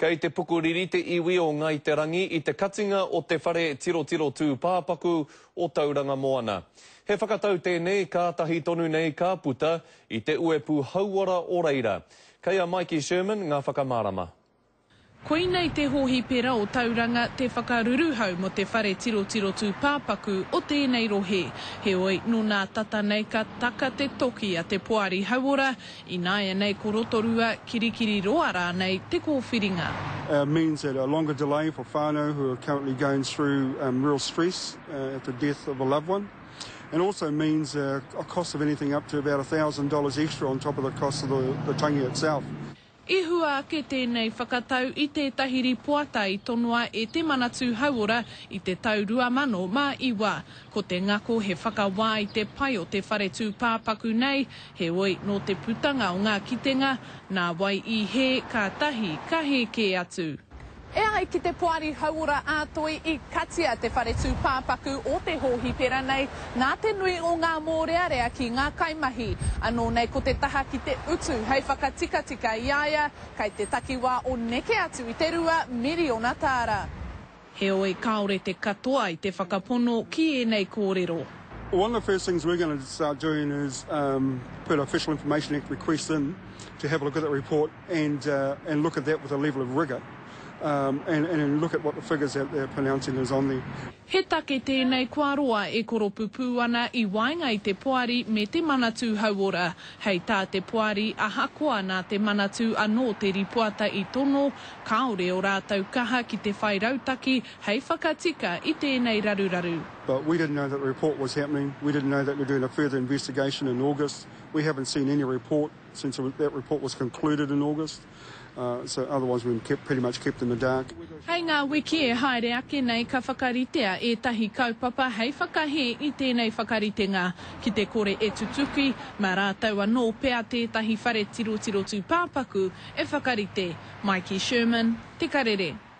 Kei te pukuriri te iwi o Ngāi Te Rangi i te katinga o te whare tirotiro tūpāpaku o Tauranga Moana. He whakatau tēnei kātahi tonu nei ka puta i te uepū hauora o reira. Kei a Maiki Sherman ngā whakamārama. Koinei te hōhipera o Tauranga te whakaruruhau mō te whare tirotiro tūpāpaku o tēnei rohe. Heoi, nō nā tata nei ka taka te toki a te Poari Hauora, ināianei ko Rotorua, Kirikiriroa rānei te kōwhiringa. It means that a longer delay for whānau who are currently going through real stress at the death of a loved one and also means a cost of anything up to about $1,000 extra on top of the cost of the, the tangi itself. I hua ake tēnei whakatau i tētahi ripoata i tonoa e Te Manatū Hauora i te tau 2009. Ko te ngako he whakawā i te pai o te whare tūpāpaku nei, heoi, nō te putanga o ngā kitenga, nā wai i hē, kātahi ka hē kē atu. E ai ki te Poari Hauora ā-Toi i katia te whare tūpāpaku o te hōhipera nei nā te nui o ngā mōrearea ki ngā kaimahi. Anō nei ko te taha ki te utu hei whakatikatika i a ia, kei te takiwā o neke atu i te $2 miriona. Heoi, kāore te katoa i te whakapono ki ēnei kōrero. One of the first things we're going to start doing is put a Official Information Act request in to have a look at that report and uh, and look at that with a level of rigour um, and, and look at what the figures that they're pronouncing is on there. He take tēnei kua roa e koropupū ana i waenga i te poari me te Manatū Hauora. Hei tā te poari, ahakoa nā te Manatū anō te ripoata i tono, kāore ō rātou kaha ki te whai rautaki hei whakatika i tēnei raruraru. But we didn't know that the report was happening. We didn't know that they're doing a further investigation in August. We haven't seen any report since that report was concluded in August. Uh, so otherwise we've kept, pretty much kept in the dark. Hei ngā wiki e haere ake nei ka whakaritea ētahi kaupapa hei whakahē i tēnei whakaritenga. Ki te kore e tutuki, mā rātou anō pea tētahi whare tirotiro tūpāpaku e whakarite. Maiki Sherman, Te Karere.